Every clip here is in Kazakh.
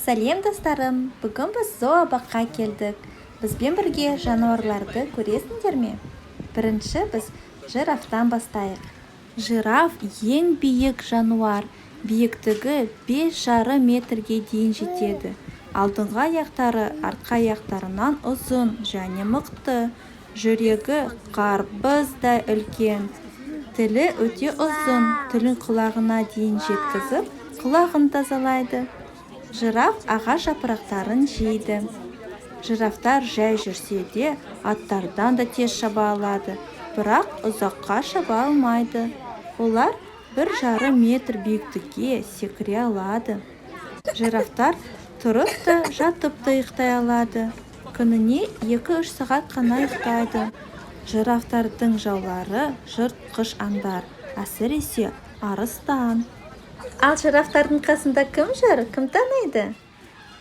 Сәлем, достарым! Бүгін біз зообаққа келдік. Бізбен бірге жануарларды көресіңдер ме? Бірінші біз жирафтан бастайық. Жираф – ең биік жануар. Биіктігі 5,5 метрге дейін жетеді. Алдыңғы аяқтары артқы аяқтарынан ұзын және мықты. Жүрегі қарбыздай үлкен. Тілі өте ұзын. Тілін құлағына дейін жеткізіп, құлағын тазалайды. Жираф ағаш жапырақтарын жейді. Жирафтар жай жүрсе де, аттардан да тез шаба алады, бірақ ұзаққа шаба алмайды. Олар 1,5 метр биіктікке секіре алады. Жирафтар тұрып та, жатып та ұйықтай алады. Күніне 2-3 сағат қана ұйықтайды. Жирафтардың жаулары – жыртқыш аңдар, әсіресе арыстан. Ал жирафтардың қасында кім жүр? Кім таниды?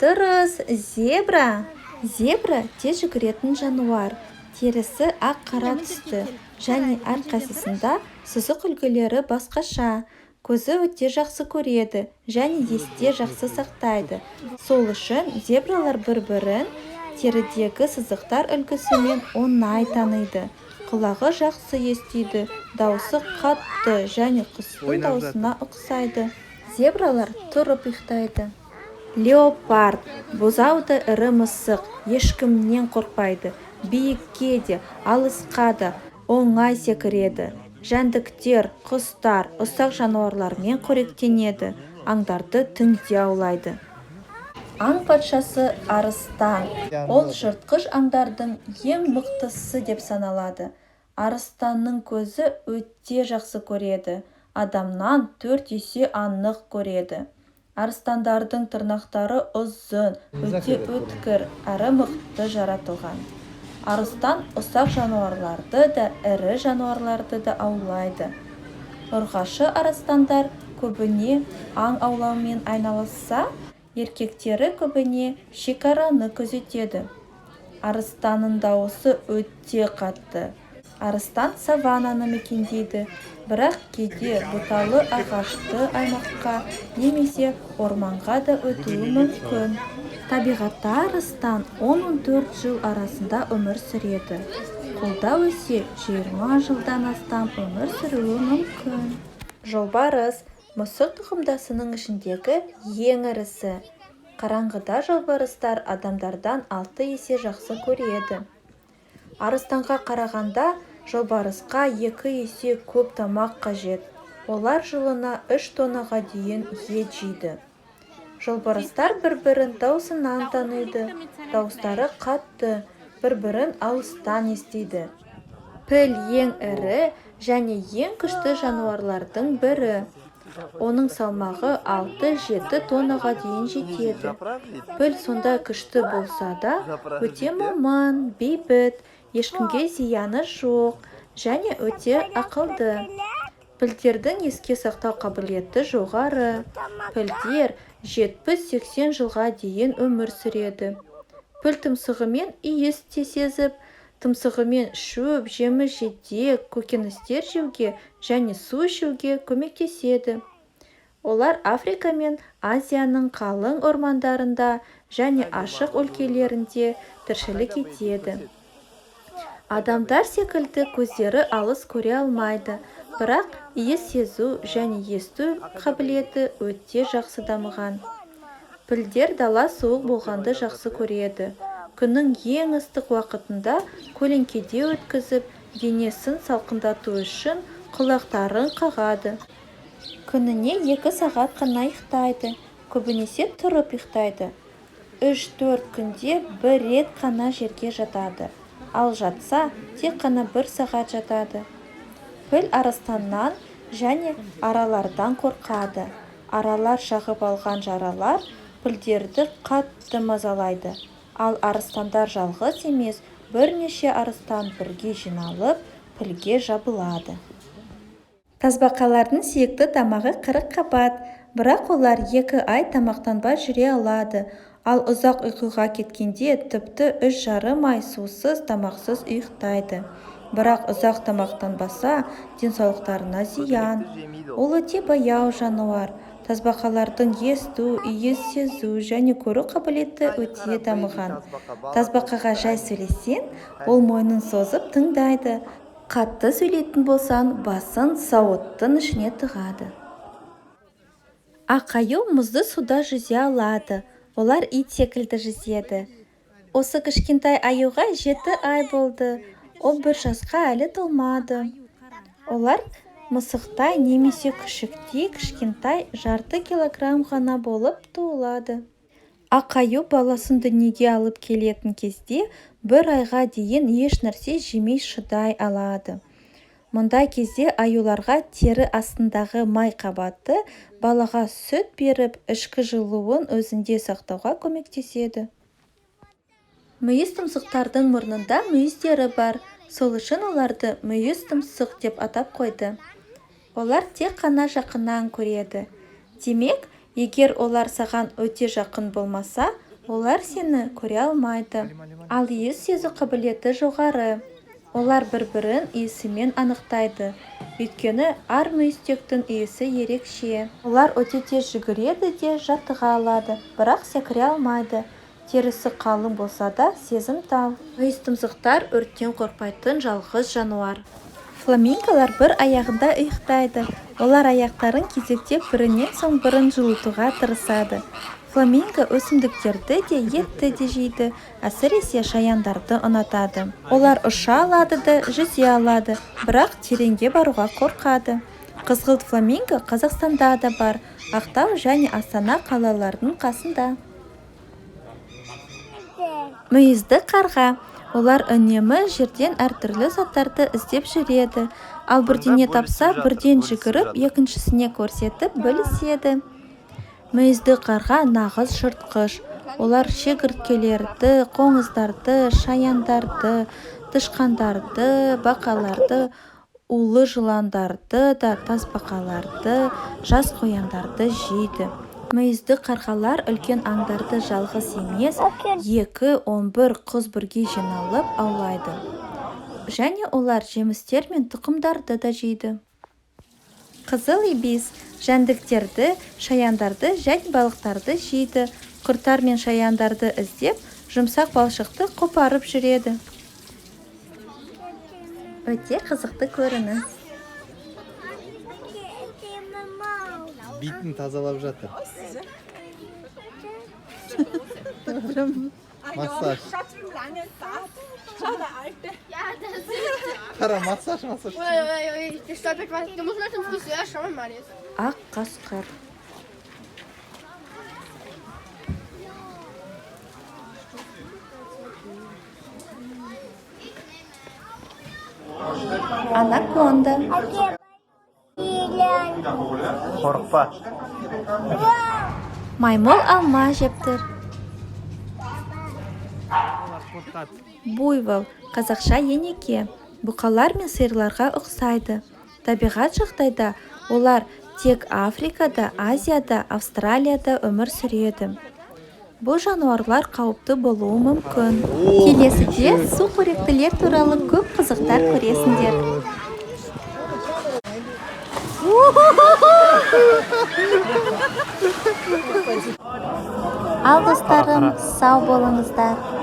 Дұрыс, зебра. Зебра – тез жүгіретін жануар. Терісі ақ-қара түсті және әрқайсысында сызық үлгілері басқаша. Көзі өте жақсы көреді және есте жақсы сақтайды. Сол үшін зебралар бір-бірін терідегі сызықтар үлгісімен оңай таниды. Құлағы жақсы естиді, дауысы қатты және құстың Ойнап жатыр. даусына ұқсайды. Зебралар тұрып ұйықтайды. Леопард – бұзаудай ірі мысық. Ешкімнен қорықпайды. Биікке де, алысқа да оңай секіреді. Жәндіктер, құстар, ұсақ жануарлармен қоректенеді. Аңдарды түнде аулайды. Аң патшасы – арыстан. Ол жыртқыш аңдардың ең мықтысы деп саналады. Арыстанның көзі өте жақсы көреді, адамнан төрт есе анық көреді. Арыстандардың тырнақтары ұзын, өте өткір әрі мықты жаратылған. Арыстан ұсақ жануарларды да, ірі жануарларды да аулайды. Ұрғашы арыстандар көбіне аң аулаумен айналысса, еркектері көбіне шекараны күзетеді. Арыстанның дауысы өте қатты. Арыстан саваннаны мекендейді, бірақ кейде бұталы ағашты аймаққа немесе орманға да өтуі мүмкін. Табиғатта арыстан 10-14 жыл арасында өмір сүреді. Қолда өссе, 20 жылдан астам өмір сүруі мүмкін. Жолбарыс – мысық тұқымдасының ішіндегі ең ірісі. Қараңғыда жолбарыстар адамдардан алты есе жақсы көреді. Арыстанға қарағанда жолбарысқа екі есе көп тамақ қажет. Олар жылына 3 тоннаға дейін ет жейді. Жолбарыстар бір-бірін даусынан таниды. Дауыстары қатты, бір-бірін алыстан естиді. Піл – ең ірі және ең күшті жануарлардың бірі. Оның салмағы 6-7 тоннаға дейін жетеді. Піл сондай күшті болса да, өте момын, бейбіт, ешкімге зияны жоқ және өте ақылды. Пілдердің еске сақтау қабілеті жоғары. Пілдер 70-80 жылға дейін өмір сүреді. Піл тұмсығымен иіс те сезіп, тұмсығымен шөп, жеміс-жидек, көкөністер жеуге және су ішуге көмектеседі. Олар Африка мен Азияның қалың ормандарында және ашық өлкелерінде тіршілік етеді. Адамдар секілді көздері алыс көре алмайды, бірақ иіс сезу және есту қабілеті өте жақсы дамыған. Пілдер дала суық болғанды жақсы көреді. Күннің ең ыстық уақытында көлеңкеде өткізіп, денесін салқындату үшін құлақтарын қағады. Күніне 2 сағат қана ұйықтайды, көбінесе тұрып ұйықтайды. 3-4 күнде бір рет қана жерге жатады, ал жатса, тек қана бір сағат жатады. Піл арыстаннан және аралардан қорқады. Аралар шағып алған жаралар пілдерді қатты мазалайды. Ал арыстандар жалғыз емес, бірнеше арыстан бірге жиналып, пілге жабылады. Тасбақалардың сүйікті тамағы – қырыққабат. Бірақ олар 2 ай тамақтанбай жүре алады. Ал ұзақ ұйқыға кеткенде тіпті 3,5 ай сусыз, тамақсыз ұйықтайды. Бірақ ұзақ тамақтанбаса, денсаулықтарына зиян. Ол өте баяу жануар. Тасбақалардың есту, иіс сезу және көру қабілеті өте дамыған. Тасбақаға жай сөйлесең, ол мойнын созып тыңдайды. Қатты сөйлейтін болсаң, басын сауыттың ішіне тығады. Ақ аю мұзды суда жүзе алады. Олар ит секілді жүзеді. Осы кішкентай аюға 7 ай болды. Ол 1 жасқа әлі толмады. Олар мысықтай немесе күшіктей кішкентай, жарты килограмм ғана болып туылады. Ақ аю баласын дүниеге алып келетін кезде 1 айға дейін еш нәрсе жемей шыдай алады. Мұндай кезде аюларға тері астындағы май қабаты балаға сүт беріп, ішкі жылуын өзінде сақтауға көмектеседі. Мүйіз тұмсықтардың мұрнында мүйіздері бар, сол үшін оларды мүйіз тұмсық деп атап қойды. Олар тек қана жақыннан көреді. Демек, егер олар саған өте жақын болмаса, олар сені көре алмайды. Ал иіс сезу қабілеті жоғары. Олар бір-бірін иісімен анықтайды. Өйткені әр мүйізтектің иісі ерекше. Олар өте тез жүгіреді де жаттыға алады, бірақ секіре алмайды. Терісі қалың болса да сезімтал. Мүйіз тұмсықтар өрттен қорықпайтын жалғыз жануар. Фламинголар бір аяғында ұйықтайды. Олар аяқтарын кезектеп бірінен соң бірін жылытуға тырысады. Фламинго өсімдіктерді де, етті де жейді, әсіресе шаяндарды ұнатады. Олар ұша алады да, жүзе алады, бірақ тереңге баруға қорқады. Қызғылт фламинго Қазақстанда да бар, Ақтау және Астана қалаларының қасында. Мүйізді қарға. Олар үнемі жерден әртүрлі заттарды іздеп жүреді. Ал бірдеңе тапса, бірден жүгіріп, екіншісіне көрсетіп бөліседі. Мүйізді қарға нағыз жыртқыш. Олар шегірткелерді, қоңыздарды, шаяндарды, тышқандарды, бақаларды, улы жыландарды да тасбақаларды, жас қояндарды жейді. Мүйізді қарғалар үлкен аңдарды жалғыз емес, 2-11 құс бірге жиналып аулайды. Және олар жемістер мен тұқымдарды да жейді. Қызыл ибис жәндіктерді, шаяндарды және балықтарды жейді. Құрттар мен шаяндарды іздеп, жұмсақ балшықты қопарып жүреді. Өте қызықты көрініс. Битін тазалап жатыр. Массаж. Қара, массаж, массаж. Ақ қасқыр. Анаконда. Қорықпа. Маймыл алма жеп тұр. Буйвол, қазақша енеке, бұқалар мен сиырларға ұқсайды. Табиғат жағдайда олар тек Африкада, Азияда, Австралияда өмір сүреді. Бұл жануарлар қауіпті болуы мүмкін. Келесіде су қоректілер туралы көп қызықтар көресіңдер. Ал достарым, сау болыңыздар.